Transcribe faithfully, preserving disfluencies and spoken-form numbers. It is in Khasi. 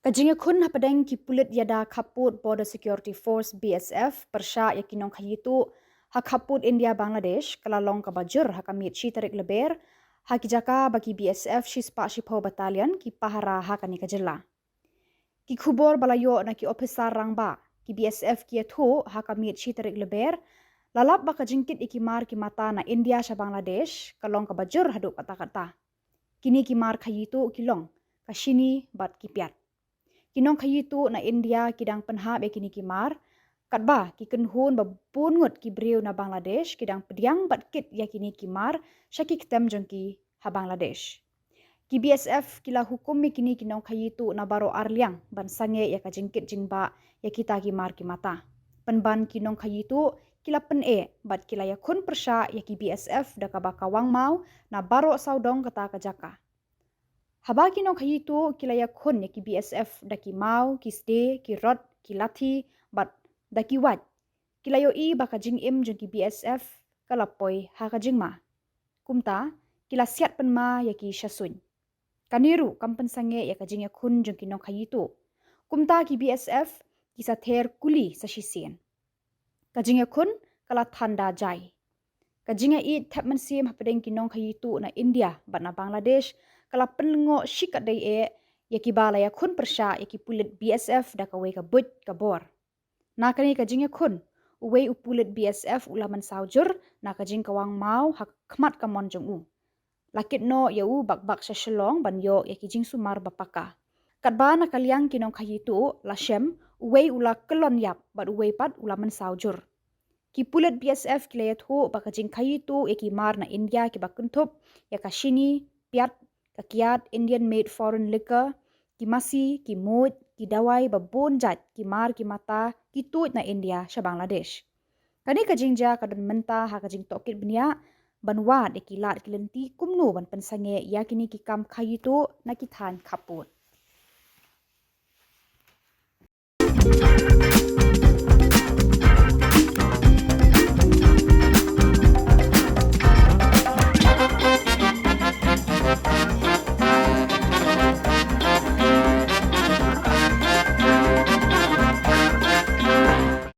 Ka jingïakhun hapdeng ki pulit ïada khappud Border Security Force, B S F, pyrshah ïa ki nongkhaïi tuh ha khappud India Bangladesh ka la long kaba jur ha ka miet shi tarik Lber, ha ki jaka ba ki B S F shispah shiphew battalion ki pahara ha kane ka jylla. Ki khubor ba la ïoh na ki ophisar rangbah, ki B S F ki ïathuh ha ka miet shi tarik Lber, la lap ba ka jingkit ïa ki mar ki mata na India sha Bangladesh ka long kaba jur haduh katta katta. Kine ki mar khaïi tuh ki long ka shini bad ki piat. Ki nongkhaïi tuh na India ki dang pynhap ïa kine ki mar, katba ki kynhun ba bun ngut ki briew na Bangladesh ki dang pdiang bad kit ïa kine ki mar sha ki ktem jong ki ha Bangladesh. Ki B S F ki la hukum ïa kine ki nongkhaïi tuh na baroh arliang ban sangeh ïa ka jingkit jingbah ïa kita ki mar ki mata. Pynban ki nongkhaïi tuh ki la pyneh bad ki la ïakhun pyrshah ïa ki B S F da kaba kawang maw na baroh sawdong kata ka jaka. Haba ki nongkhaïi tuh ki la ïakhun ïa ki B S F da ki maw, ki sdie, ki rot, ki lathi bad da ki wait, ki la ïohi ba ka jingim jong ki B S F ka la poi ha ka jingma. Kumta ki la siat pynma ïa ki sha suiñ. Kane ruh kam pynsangeh ïa ka jingïakhun jong ki nongkhaïi tuh. Kumta ki B S F ki sa ther kuli sa shisien. Ka jingïakhun ka la than da jai. Ka jingïaieit thep mynsiem hapdeng ki nongkhaïi tuh na India bad na Bangladesh ka la pynlyngngoh shikatdei eh ïa kiba la ïakhun pyrshah ïa ki pulit B S F da kawei ka buit ka bor. Na kane ka jingïakhun, uwei u pulit B S F u la mynsaw jur na ka jingkawang maw ha khmat ka mon jong u. La kit noh ïa u bak bak sha Shillong ban ïoh ïa ki jingsumar ba paka. Katba na ka liang ki nongkhaïi tuh la shem, uwei u la kyllon ïap bad uwei pat u la mynsaw jur. Ki pulit B S F ki la ïathuh ba ka jingkhaïi tuh ïa ki mar na India kiba kynthup ïa ka shini, piat, ka kiad, Indian made foreign liquor, ki masi, ki muid, ki dawai ba bun jait, ki mar ki mata ki tuid na India sha Bangladesh. Kane ka jingjia ka don mynta ha ka jingtohkit bniah ban wad ïa ki lad ki lynti kumno ban pynsangeh ïa kine ki kam khaïi tuh na ki thaiñ khappud.